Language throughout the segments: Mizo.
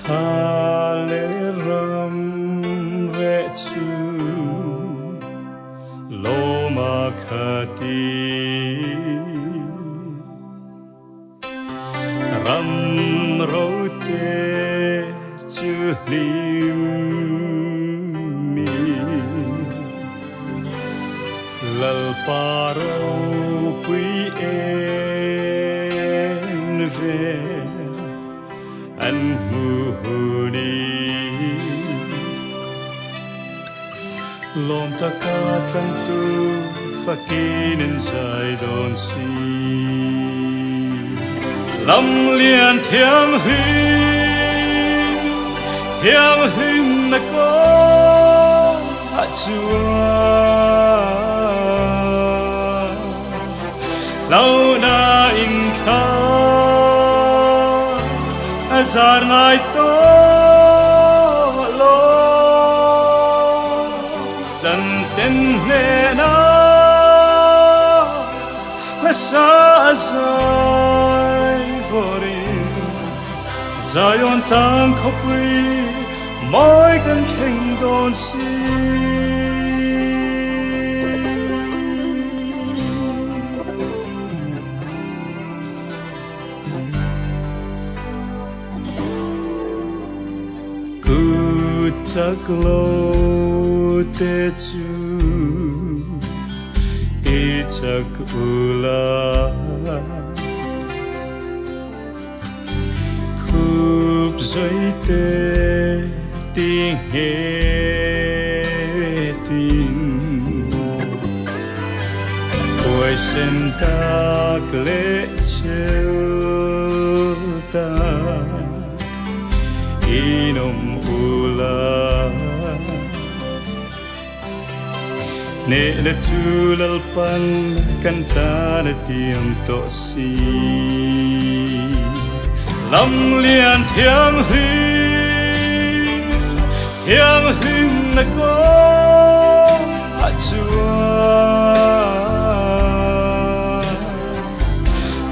Thla leh ram reh chu lawm a khat i ram ro te chu hlim mi Lalpa ropui en vel an hmu ni. Lawm taka tlantu fakin in zai dawn si. Lam lian thiang hlim, thiang hlim na kawng ah chuan lo na in thla a zar ngai tawh lo. Tlan ten hnena hla sa zai vawrin Zion tlang khawpui mawi kan thleng dawn si. Kut chak lo te chu ti chak ula, khup zui te ti nghetin, huaisen tak leh chel tak in awm ula, hnehna chu Lalpan kan tan a tiam tawh si. Lam lian thianghlim, thianghlim na kawng ah chuan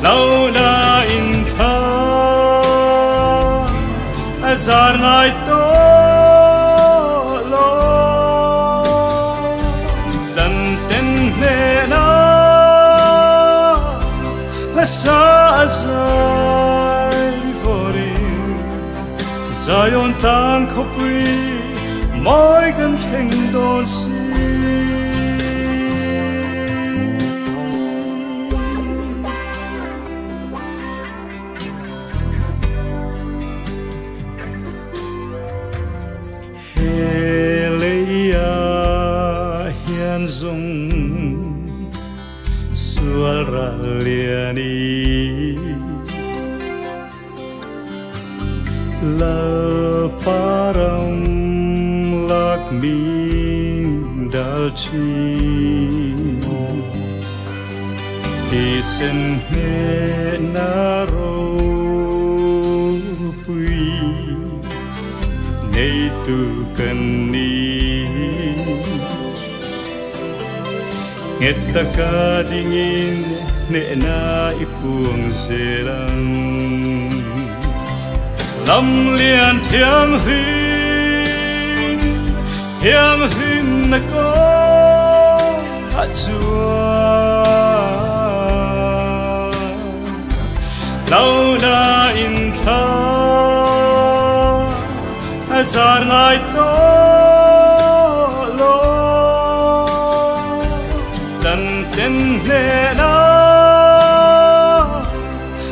lo na in thla a zar ngai tawh lo. Tlan ten hnena hla sa zai vawrin Zion tlang khawpui mawi kan thleng dawn si. He leiah hian zung sual ral lian i Lalpa ram lak min dal thin. Thisen hnehna ropui neitu kan ni. Nghet taka dingin hnehna i puang zel ang. Lam lian thianghlim, thianghlim na kawng ah chuan lo na in thla a zar ngai tawh lo. Tlan ten hnena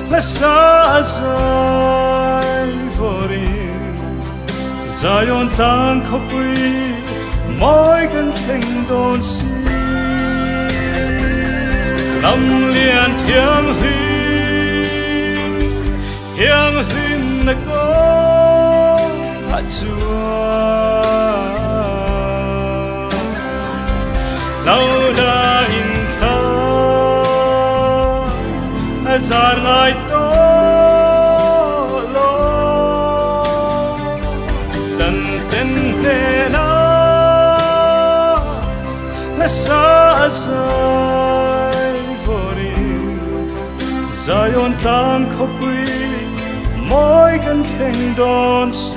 hla sa zai vawrin Zion tlang khawpui mawi kan thleng dawn si. Lam lian thianghlim, thianghlim na kawng ah chuan lo na in thla a zar ngai tawh lo. Tlan ten hnena hla sa zai vawrin Zion tlang khawpui Mawi kan thleng dawn si.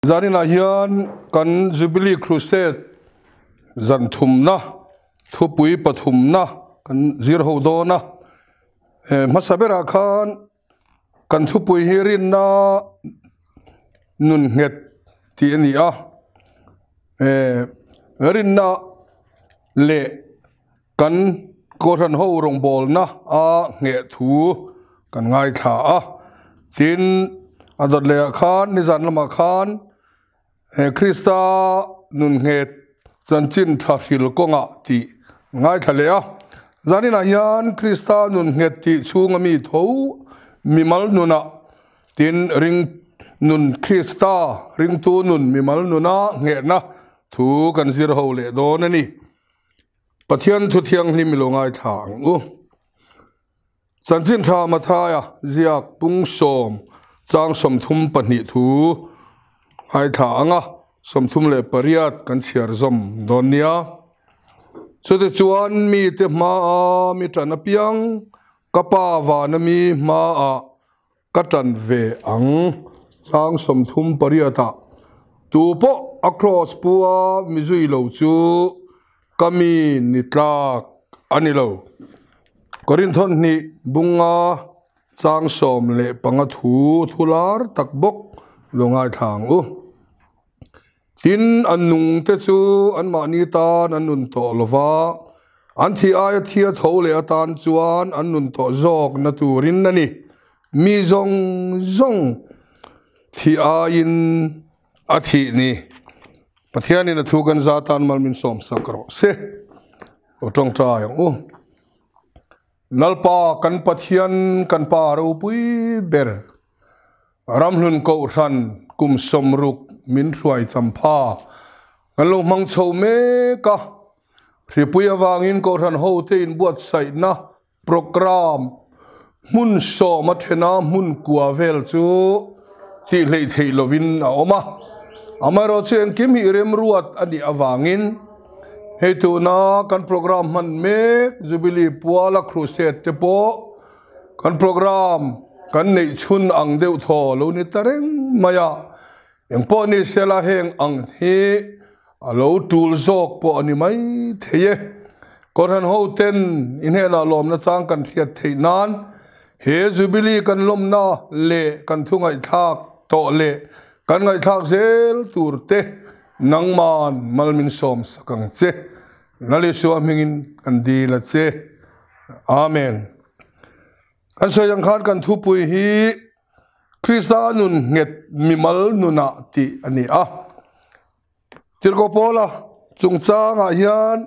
Zaninah hian kan Jubilee Crusade zan thumna thupui pathumna kan zir ho dawn a. Hmasa berah khan kan thupui hi rinna nun nghet tih a ni a. Rinna leh kan Kohhran ho rawngbawlna a ngheh thu kan ngaithla a. Tin, a dawt lehah khan nizan lamah khan Krista nun nghet chanchin tha hril kawngah tih ngaithla leh a. Zaninah hian Krista nun nghet tih chhunga mi tho mimal nunah tin ring nun Krista ringtu nun mimal nuna nghehna thu kan zir ho leh dawn a ni. Pathian thu thianghlim i lo ngaithla ang u. Chanchin tha Mathaia ziak pung sawm chang 32 thu ngaithla ang a, 38 kan chhiar zawm dawn nia. Chutichuan mite hmaa mi tan apiang ka Pa vana mi hmaah Ka ṭan ve ang. Chang 38 ah tu pawh a cross pu a mi zui lo chu ka mi ni tlak a ni lo. Korinthawn hnih bunga chang 15 thu thu lar tak bawk lo ngaithla ang u. Tin, an nungte chu anmahni tan an nun tawh lo va, an thih aia thi a tho leh atan chuan an nun tawh zawkna turin a ni. Mi zawng zawng thih aiin a thih ni. Pathianin a thu kan za tan mal min sawmsak rawh se. Aw tawngtai ang u. Lalpa kan Pathian kan Pa ropui ber, Ramhlun Kohhran kum 60 min hruai champha kan lo hmang chho mek a. Hripui avangin Kohhran hote inbuatsaihna programme hmun sawm a thena hmun kua vel chu tih hleih theih lovin a awm a. Amaherawhchu engkim hi remruat a nih avangin Hei tuna kan program hman mek Jubilee Puala Crusade te pawh kan program kan neih chhun ang deuh thaw lo ni ta reng mai a. Engpawh ni sela heng ang hi a lo tul zawk pawh a ni mai thei e. Kohhran ho ten i hnenah lawmna chang kan hriat theih nan he Jubilee kan lawmna leh kan thu ngaihthlak tawh leh kan ngaihthlak zel tur te Nangman mal min sawm sak ang che. Lal Isua hmingin kan dil a che. Amen. Kan sawi ang khan kan thupui hi Krista nun nghet mimal nunah tih a ni a. Tirhkoh Paula chungchangah hian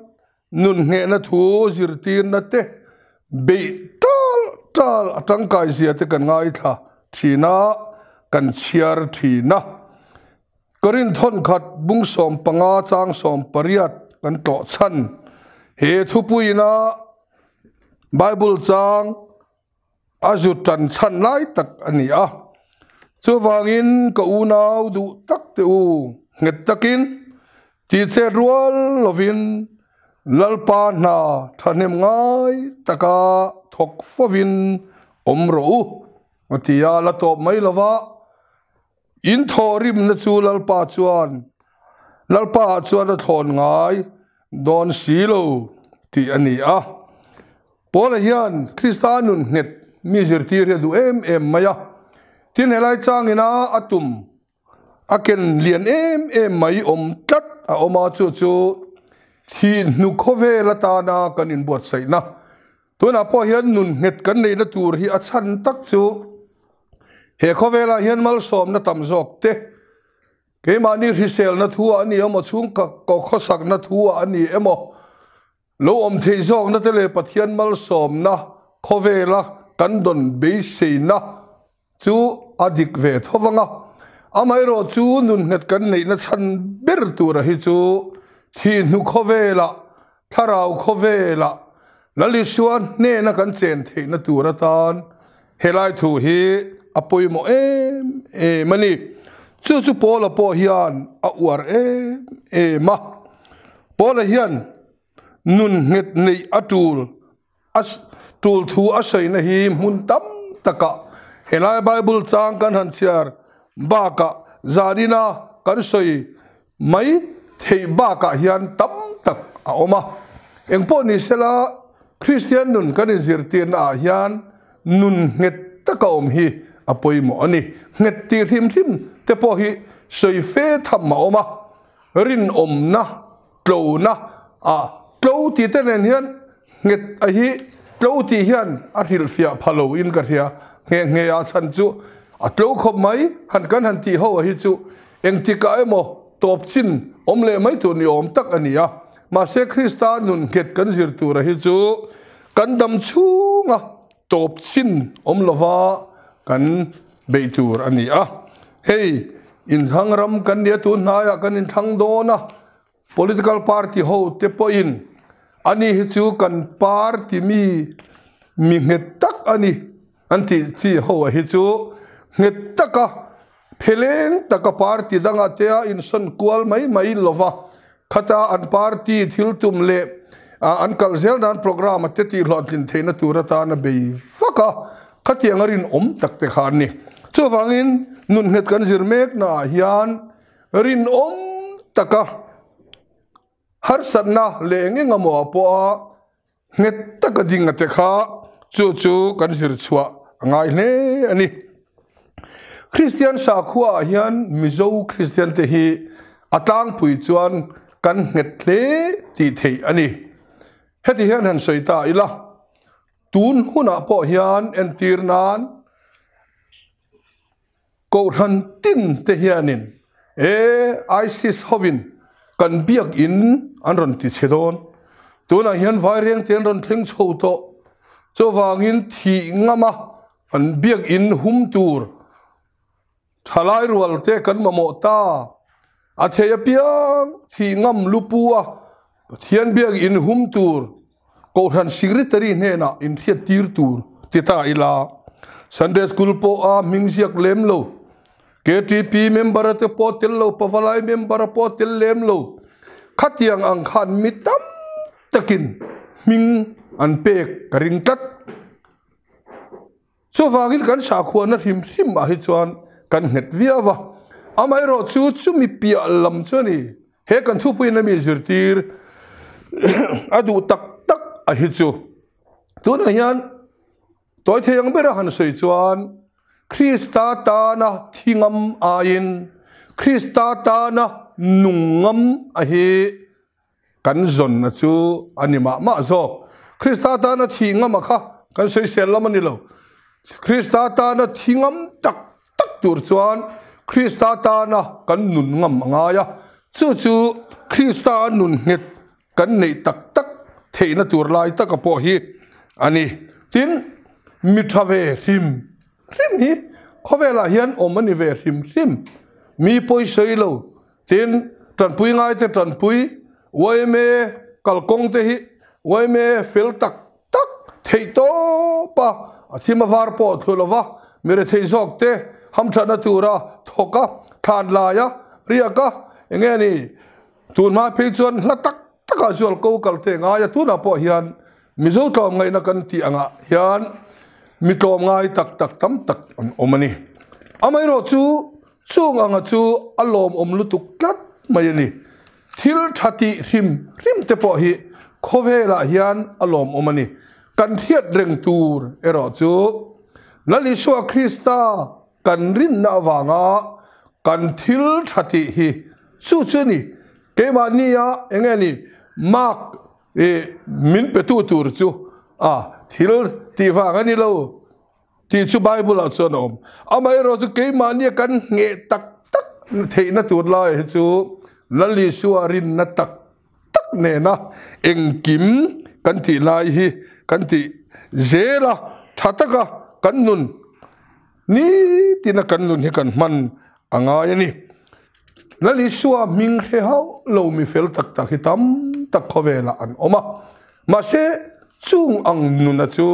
nun nghehna thu zirtirna te beih tal tal a tangkai zia te kan ngaithla thin a, kan chhiar thin a. Korin thawnkhat bung 15 chang 18 kan tlawh chhan he thupuina Bible chang a zu tan chhan lai tak a ni a. Chuvangin ka unau duh tak te u nghet takin ti chet rual lovin Lalpa hna thahnem ngai taka thawk fovin awm rawh u a ti a, la tawp mai lova. In thawhrimna chu Lalpa chuan Lalpa ah chuan a thlawn ngai dawn si lo tih a ni a. Paula hian Krista nun nghet mi zirtir hi a duh em em mai a. Tin, helai changina a tum a ken lian em em mai awm tlat a awm a, chu chu thih hnu khawvel atana kan inbuatsaihna. Tunah pawh hian nun nghet kan neihna tur hi a chhan tak chu he khawvelah hian malsawmna tam zawk te, keimahni hriselna thu ah a ni emaw, chhungkaw khawsakna thu ah a ni emaw, lo awm theih zawkna te leh Pathian malsawmna khawvela kan dawn beiseina chu a dik ve tho vang a. Amaherawh chu nun nghet kan neihna chhan ber tura hi chu thih hnu khawvelah, thlarau khawvelah, Lal Isua hnena kan chen theihna tur atan helai thu hi a pawimawh em em a ni. Chu chu Paula pawh hian a uar em em a. Paula hian nun nghet neih a tul a tul thu a sawina hi hmun tam takah helai Bible chang kan han chhiar bakah zanina kan sawi mai theih bakah hian tam tak a awm a. Engpawh ni sela Kristian nun kan inzirtirna ah hian nun nghet taka awm hi a pawimawh a ni. Nghet tih hrim hrim te pawh hi sawi fe tham a awm a, rinawmna tlona a tlo tih te nen hian nghet a hi tlo tih hian a hrilhfiah pha lo in ka hria nghe nghe a chhan chu a tlo khawp mai han kan han tih ho a hi chu engtikah emaw tawp chin awm leh mai tur ni awm tak a ni a mahse Krista nun nghet kan zir tur a hi chu kan dam chhunga tawp chin awm lova kan beih tur a ni a hei inthlang ram kan nia tun hnaiah kan inthlang dawn a Political party ho te pawhin ani hi chu kan party mi mi nghet tak a ni an tih chi ho a hi chu nghet taka pheleng taka party dangah te a insawn kual mai mai lova khata an party thil tum leh an kal zel nan programme a te tih hlawhtlin theihna tur atana bei vak a khatiang a rinawm tak te kha an ni. Chuvangin nun nghet kan zir mek naah hian Rinawm taka harsatna leh eng eng emaw ah pawha nghet taka ding a te kha chu chu kan zir chhuah a ngai hle a ni. Kristian sakhua ah hian Mizo Kristian te hi a tlangpui chuan kan nghet hle tih theih a ni. Heti hian han sawi ta ila, tun hunah pawh hian entir nan, Kohhran tin te hianin e ISIS hovin kan biakinn an rawn ti chhe dawn. Tunah hian vaireng te an rawn thleng chho tawh. Chuvangin thih ngama kan biakinn hum tur thalai rual te kan mamawh ta. A thei apiang thih ngam lupu a Pathian biakinn hum tur Kohhran Secretary hnenah inhriat tir tur ti ta ila, Sunday School pawh a hming ziak lem lo, KTP member a te pawh tel lo, Pavalai member a pawh tel lem lo, khatiang ang khan mi tam takin hming an pek ka ring tlat. Chuvangin kan sakhuana hrim hrim ah hi chuan kan nghet viau va, amaherawh chu chumi piah lam chu a ni. He kan thupuiin a mi zirtir a duh tak tak a hi chu tunah hian tawi thei ang bera han sawi chuan Krista tana thi ngam aiin Krista tana nung ngam a hi Kan zawnna chu a ni mah mah zawk. Krista tana thih ngam a kha kan sawisel lam a ni lo. Krista tana thi ngam tak tak tur chuan Krista tana kan nun ngam a ngai a. Chu chu Krista a nun nghet kan neih tak tak theihna tur lai taka pawh hi a ni. Tin, mi tha ve hrim hrim hi khawvelah hian awm a ni ve hrim hrim. Mi pawisawi lo Tin, tanpui ngaite tanpui yma kalkawng te hi yma fel tak tak theih tawp a, a thim a var pawh thlu lova mi rethei zawk te hamthatna tura thawk a, thlan lai a, riak a, enge a ni tun hma phei chuan hla tak takah zual ko kal te ngai a, tunah pawh hian Mizo tlawmngaihna kan tih angah hian mi tlawmngai tak tak tam tak an awm a ni. Amaherawh chu chung anga chu a lawmawm lutuk tlat mai a ni. Thil tha tih hrim hrim te pawh hi khawvelah hian a lawmawm a ni. Kan hriat reng tur erawh chu Lal Isua Krista kan rinna avanga kan thil tha tih hi chu chu a ni. Keimahnia eng nge ni mark I min petu tur chu a thil tih vang a ni lo tih chu Bible ah chuan a awm. Amaherawh chu keimahnia kan ngheh tak tak theihna tur lai hi chu Lal Isua rinna tak tak nena engkim kan tih lai hi kan tih zel a, tha taka kan nun nitina kan nun hi kan hman a ngai a ni. Lal Isua hming hre hauh lo mi fel tak tak hi tam tak khawvelah an awm a. Mahse, Chung ang nuna chu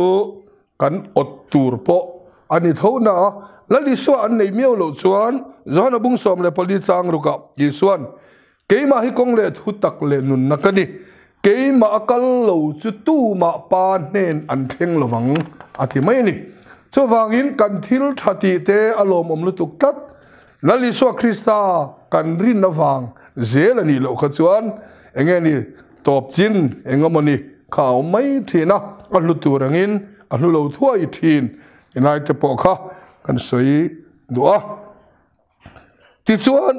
kan awt tur pawh a ni tho na a, Lal Isua an neih miau loh chuan Johana bung 14 chang rukah Isuan, Keimah hi kawng leh thu tak leh nunna ka ni, keimah a kal lo chu tumah Pa hnen an thleng lo vang, a ti mai a ni. Chuvangin kan thil tha tih te a lawmawm lutuk tlat. Lal Isua Krista kan rin avang zel a nih loh kha chuan enge ni tawp chin engemaw ni kha a awm mai thin a, a hlu tur angin a hlu lo thuai thin helai te pawh kha kan sawi duh a. Tichuan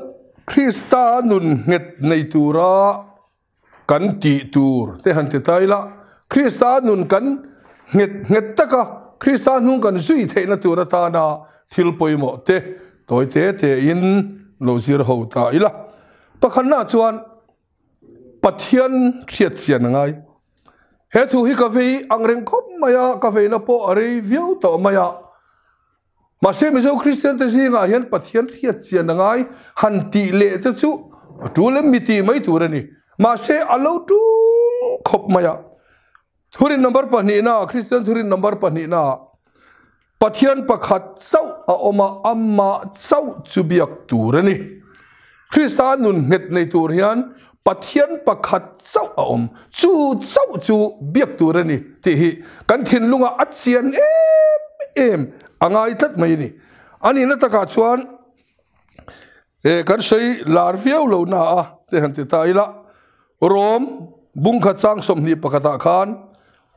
Krista nun nghet nei tura kan tih tur te han ti ta ila, Krista nun kan nghet nghet taka Krista hnung kan zui theihna tur atana thil pawimawh te tawi te tein lo zir ho ta ila. Pakhatna chuan Pathian hriat chian a ngai. He thu hi ka vei ang reng khawp mai a, ka veina pawh a rei viau tawh mai a. Mahse Mizo Kristian te zingah hian Pathian hriat chian a ngai han tih leh te chu a tul em mi tih mai tur a ni. Mahse a lo tul khawp mai a. Thurin number pahnihna, Kristian thurin number pahnihna Pathian pakhat chauh a awm a, amah chauh chu biak tur a ni. Krista nun nghet nei tur hian Pathian pakhat chauh a awm, chu chauh chu biak tur a ni tih hi kan thinlungah a chian em em a ngai tlat mai a ni. A nihna takah chuan e kan sawi lar viau lo na a te han ti ta ila, Rom bungkhat chang 21 ah khan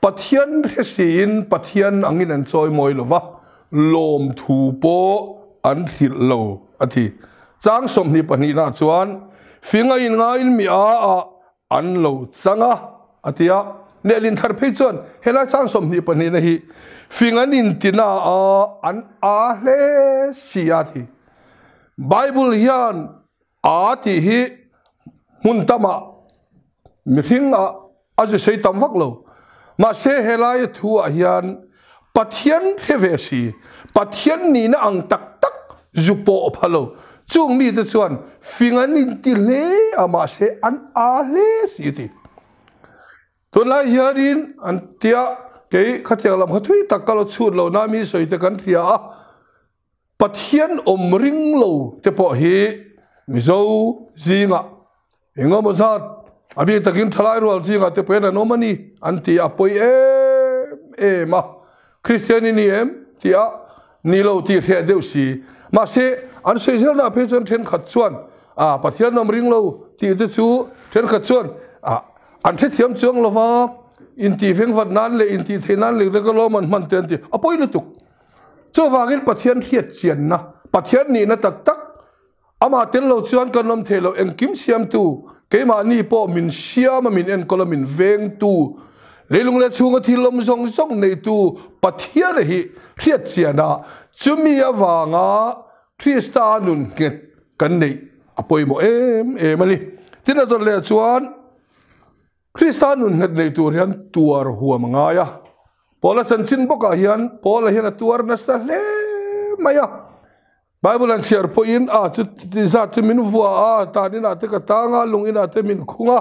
Pathian hre siin Pathian angin an chawi mawi lo va, lawmthu pawh an hrilh lo, a ti. Chang 22 nah chuan, Fing a inngaiin mi a ah an lo chang a, a ti a. Lehlin thar phei chuan helai chang 22 na hi fing an intina a an a hle si a ti. Bible hian A tih hi hmun tamah mihring ah a zu sei tam vak lo. Mahse helai thu ah hian Pathian hre ve si, Pathian nihna ang tak tak zu pawh pha lo. Chung mite chuan fing an inti hle a mahse an a hle si a ti. Tunlai hianin an tia kei khatiang lam kha thui tak ka lo chhut lo na mi sawi te kan hria a. Pathian awm ring lo te pawh hi Mizo zingah engemaw zat a bik takin thalai rual zingah te pawhin an awm a ni an ti a pawi em em a. Kristian i ni em tih a ni lo tih hreh deuh si. Mahse an sawi zelna phei chuan thenkhat chuan a Pathian awm ring lo tih te chu thenkhat chuan a an hrethiam chuang lova intih vengvat nan leh intih theih nan leh te ka lawm an hman te an ti a pawi lutuk. Chuvangin Pathian hriat chianna, Pathian nihna tak tak, amah tel lo chuan kan awm thei lo, engkim siamtu, keimahni pawh min siam a, min enkawl a, min vengtu, leilung leh chhunga thil awm zawng zawng neitu Pathiana hi hriat chiana, chumi avanga Krista nun nghet kan neih a pawimawh em em a ni. Tin a dawt leh chuan Krista nun nghet nei tur hian tuar huam a ngai a. Paula chanchin bawkah hian Paula hian a tuar nasa hle mai a. Bible an chhiar pawhin a chu ti zat chu min vua a, tan inah te ka tang a, lung inah te min khung a,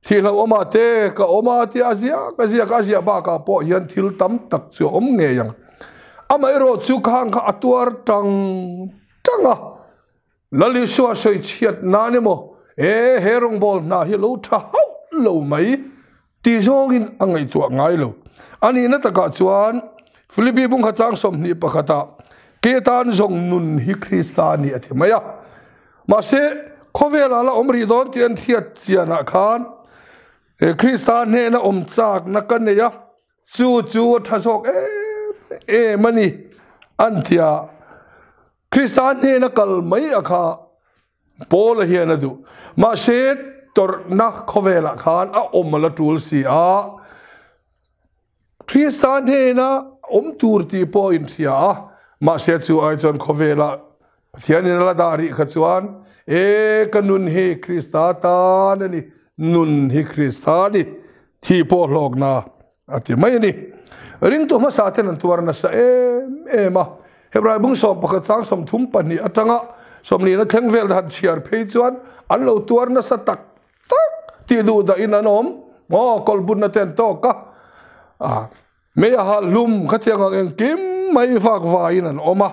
thihloh awmah te ka awm a tia a ziak a ziak a, a ziah bakah pawh hian thil tam tak chu a awm ngei ang. Amaherawh chu khang kha a tuar tang tang a. Lal Isua sawi chhiat nan emaw, E, he rawngbâwl hna hi lo ṭha hauh lo mai, ti zawngin a ngaihtuah ngai lo. A nihna takah chuan, Philippi bungkhat chang 21 ah, Ke tan zawng nun hi Krista a ni a ti mai a. Mahse, khawvelah la awm rih dawn tih an hriat chianah khan, Krista hnena awm châkna ka nei a, Chu chu a tha zawk em em a ni an ti a. Krista hnena kal mai a kha Paula hian a duh. Mahse tawrhna khawvelah khan a awm a la tul si a. Krista hnena awm tur tih pawh a inhria a. Mahse chu ai chuan khawvelah Pathianin a la dah rih kha chuan e ka nun hi Krista tan a ni, nun hi Krista a ni, thi pawh hlawkna a ti mai a ni. Ringtu hmasa ten an tuar nasa em em a, Hebrai bung 11 chang 32 atanga 40 na thleng vel han chhiar phei chuan an lo tuar nasa tak tak tih duh dahin an awm maw, kawlbunna te an tawk a. A mei a hal hlum khatiang ang engkim mai vak vaiin an awm a.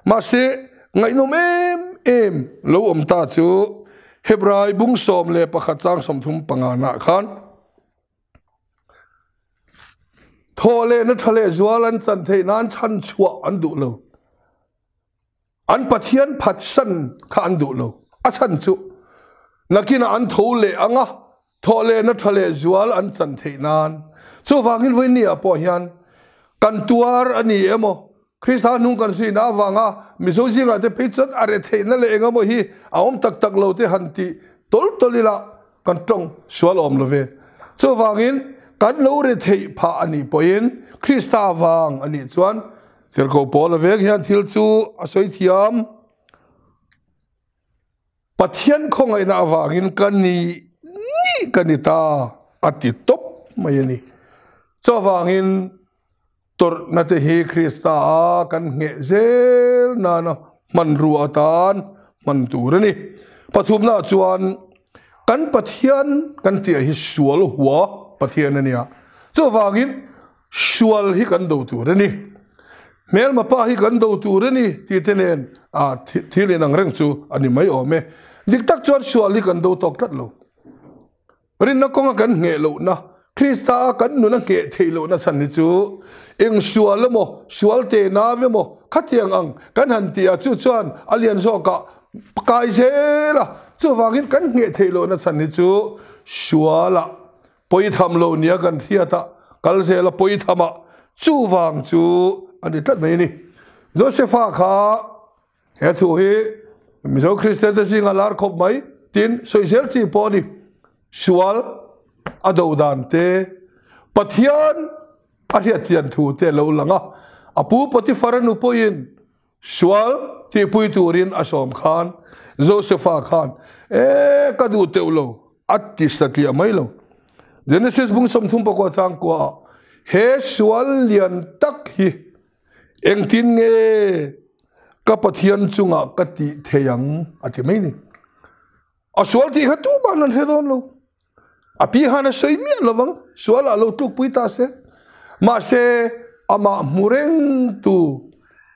Mahse, ngaihnawm em em lo awm ta chu Hebrai bung 11 chang 35 nah khan Thawh lehna tha leh zual an chan theih nan chhan chhuah an duh lo. An Pathian phatsan kha an duh lo. A chhan chu nakinah an tho leh ang a, thawh lehna tha leh zual an chan theih nan. Chuvangin vawinia pawh hian kan tuar a ni emaw, Krista hnung kan suihna avanga Mizo zingah te phei chuan a retheihna leh eng emaw hi a awm tak tak lo te han tih tawl tawl ila kan tawng sual awm lo ve. Chuvangin kan lo retheih phah a nih pawhin Krista vang a nih chuan Tirhkoh Paula vek hian thil chu a sawi thiam. Pathian khawngaihna avangin ka ni ni ka ni ta a ti tawp mai a ni. Chuvangin tawrhna te hi Krista a kan ngheh zel nana hmanrua atan hman tur a ni. Pathumna chuan kan Pathian kan tih hi sual hua Pathian a nia. Chuvangin Sual hi kan do tur a ni. Hmelma pa hi kan do tur a ni tih te nen a thil inang reng chu a ni mai awm e. Dik tak chuan sual hi kan do tawk tlat lo. Rinna kawnga kan ngheh lohna, Krista a kan nun a ngheh theih lohna chhan hi chu eng sual emaw, sual te nau emaw khatiang ang kan han tih ah chu chuan a lian zawkah kai zel a. Chuvangin kan ngheh theih lohna chhan hi chu sualah Pawitham lo nia kan hriat a, kal zel a pawitham a, chuvang chu a ni tlat mai a ni. Josepha kha he thu hi Mizo Kristian te zinga lar khawp mai tin sawisel chi pawh a ni. Sual a do dan te, Pathian a hriat chian thu te a lo lang a, a pu Potiphar a nu pawhin Sual tihpui turin a sawm khan Josepha khan, E, ka duh teuh lo, a ti satliah mai lo. Genesis bung 34 chang kuaah, He sual lian tak hi engtin nge ka Pathian chungah ka tih thei ang? a ti mai ni. A sual tih kha tumah an hre dawn lo. A pi han a sawi miah lovang, sual ah lo tlukpui ta se. Mahse, amah hmu reng tu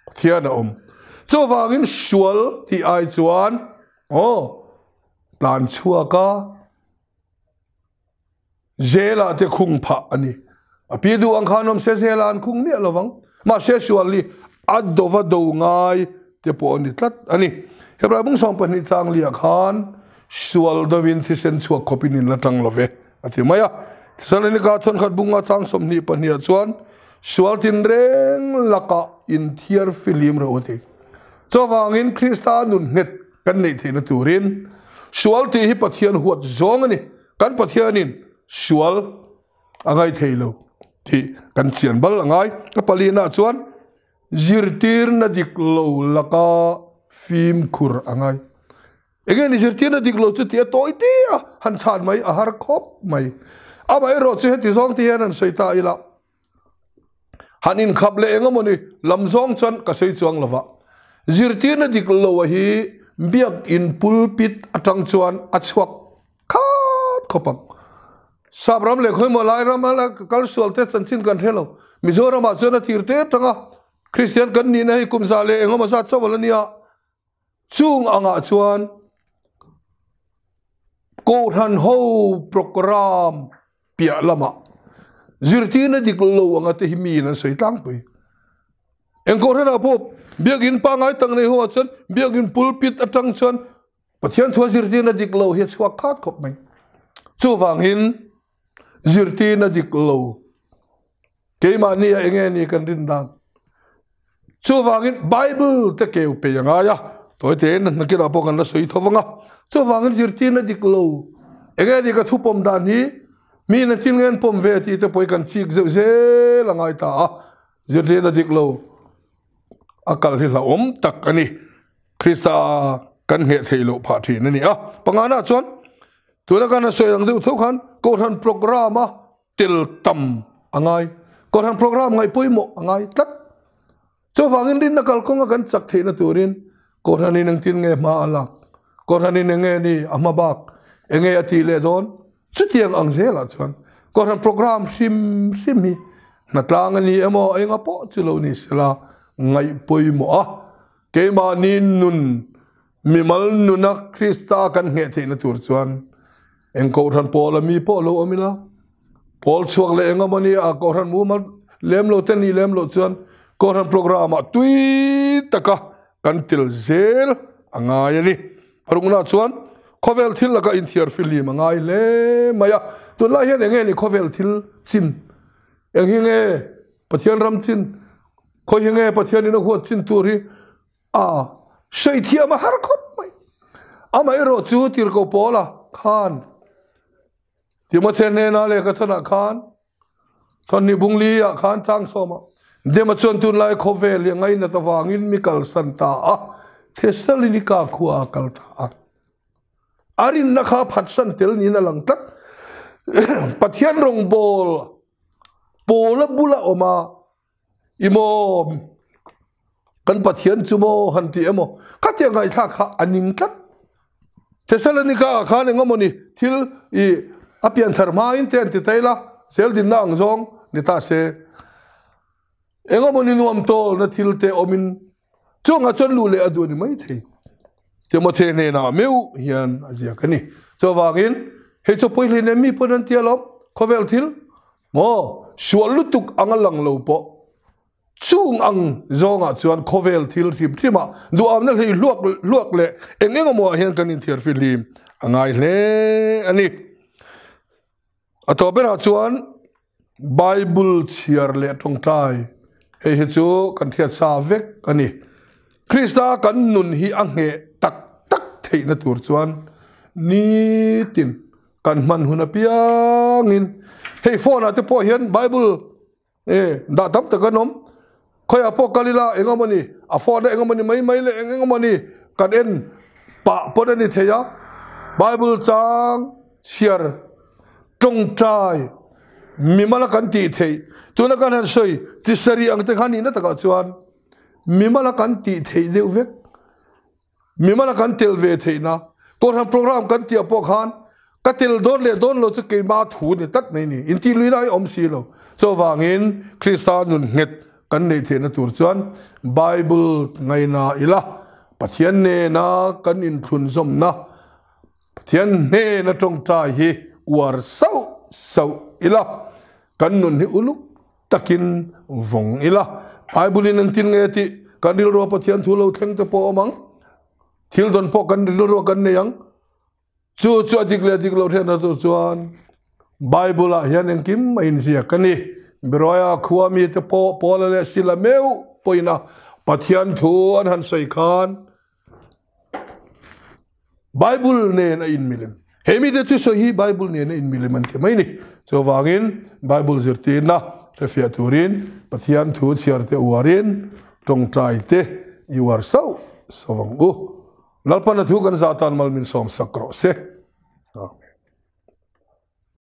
Pathian a awm. Chuvangin sual tih ai chuan aw tlan chhuak a, zel ah te khung phah a ni. A pi duh ang khan awm se zel ah an khung miah lovang. Mahse sual hi a dova do ngai te pawh a ni tlat a ni. Hebrai bung 12 chang liah khan sual dovin thisen chhuak khawpin in la tang lo ve a ti mai a. Thessalonika thawnkhat bunga chang 22 ah chuan sual tinreng lakah inthiar filim rawh a ti. Chuvangin Krista nun nghet kan neih theihna turin sual tih hi Pathian huat zawng a ni. Kan Pathianin sual a ngai thei lo tih kan chian bal a ngai. Ka palina chuan Zirtirna dik lo laka fimkhur a ngai. Enge ni zirtirna dik lo chu tih a tawi te a, han chhan mai a har khawp mai. Amaherawh chu heti zawng te hian han sawi ta ila, han inkhap leh eng emawni lam zawng chuan ka sawi chuang lova. Zirtirna dik lo a hi biakin pulpit atang chuan a chhuak khat khawp ang. Sap ram leh khawimaw lai ram a kal sual te chanchin kan hre lo. Mizoram ah chuan a tir te atanga Kristian kan nihna hi kum za leh engemaw zat chauh a la nia. Chung angah chuan Kohhran ho program piah lamah zirtirna dik lo anga te hi miin an sawi tlangpui. Eng Kohhran ah pawh biakin pangngai tak nei ho ah chuan biakin pulpit atang chuan Pathian thua zirtirna dik lo hi a chhuak khat khawp mai. Chuvangin zirtirna dik lo keimahni a enge ni kan rin dan. Chuvangin Bible te keu pe a ngai a, tawi tein nakinah pawh kan la sawi tho vang a. Chuvangin zirtirna dik lo enge ni ka thu pawm dan hi mi na thil nge an pawm ve tih te pawh hi kan chik zeuh zel a ngai ta a. Zirtirna dik lo a kal hi hlauhawm tak a ni. Krista kan ngheh theih loh phah thin a ni a. Pangana chuan tuna kan a sawi ang deuh tho khan Kohhran program a tel tam a ngai. Kohhran program ngaih pawimawh a ngai tlat. Chuvangin rinna kalkawnga kan chak theihna turin Kohhranin engtin nge hma a lak, Kohhranin enge ni a hma bak, enge a tih leh dawn, chutiang ang zelah chuan Kohhran program hrim hrim hi. Hnatlang a ni emaw enga pawh chu lo ni sela ngaih pawimawh a, keimahni nun mimal nuna Krista kan ngheh theihna tur chuan eng kohhran pawl a mi pawh lo awm ila, pawl chhuak leh eng emaw nia kohhran mumal lem lo te nih lem loh chuan kohhran program ah tui taka kan tel zel a ngai a ni. Parukna chuan khawvel thil laka inthiar fihlim a ngai hle mai a, tunlai hian eng nge ni khawvel thil chin? Eng hi nge Pathian ram chin? Khawi hi nge Pathianin a huat chin tur hi a sawi thiam a har khawp mai. Amaherawh chu Tirhkoh Paula khan Timothea hnena lehkha thawnah khan Thawhnih bungli ah khan chang sawm a, Dema chuan tunlai khawvel hi a ngainat avangin mi kalsan ta a, Thessalonika khua a kal ta a. A rinna kha phatsan tel niin a lang tlat. Pathian rawngbawl Paula bula awm a, I maw, kan Pathian chu maw han ti emaw, khatiang ngaihthlak kha a ning tlat. Thessalonika ah khan eng emawni thil i a pianthar hmain te an ti ta ila, zel dinna ang zawng ni ta se. Eng emawni nuam tawlna thil te awmin chungah chuan luh leh a duh a ni maithei. Timothy hnenah meuh hian a ziak a ni. Chuvangin hei chu pawi hleinem mi pawn an ti alawm, khawvel thil Maw, sual lutuk ang a lang lo pawh chung ang zawngah chuan khawvel thil hrim hrimah duhamna hlei hluak hluak leh eng eng emaw ah hian kan inthiar fihlim a ngai hle a ni. A tawh berah chuan Bible chhiar leh tawngtai hei hi chu kan hriat sa vek a ni. Krista kan nun hi a ngheh tak tak theihna tur chuan nitin kan hman hun apiangin hei phone ah te pawh hian bible e dah tam tak an awm khawiah pawh kal ila eng emaw ni a phone a eng emaw ni mai mai leh eng eng emaw ni kan en pah pawn a ni thei a bible chang chhiar tawngtai mimala kan tih theih tuna kan han sawi chi sarih ang te kha nihna takah chuan mimala kan tih theih deuh vek. Mimala kan tel ve theihna Kohhran program kan tih ah pawh khan ka tel dawn leh dawn lo chu keimah thu ni tlat mai ni. Intih lui lai awm si lo. Chuvangin Krista nun nghet kan neih theihna tur chuan Bible ngaina ila Pathian nena kan inthlunzawmna Pathian hnena tawngtai hi uar sauh sauh ila kan nun hi uluk takin vawng ila. Bible-in engtin nge tih kan rilrua Pathian thu lo thleng te pawh a awm ang. Thil dawn pawh kan rilrua kan nei ang. Chu chu a dik leh dik loh hriatna tur chuan Bible-ah hian engkim a inziak a ni. Beroia khua mite pawh Paula leh Sila meuh pawhin a Pathian thu an han sawi khan Bible nen a inmilem. He mite chu sawi hi Bible nen a inmilem an ti mai ni. Chuvangin Bible zirtirna hrefiah turin Pathian thu chhiar te uarin tawngtai te i uar sauh sauh ang u. Lalpana thu kan zah tan mal min sawm sak rawh se. Amen.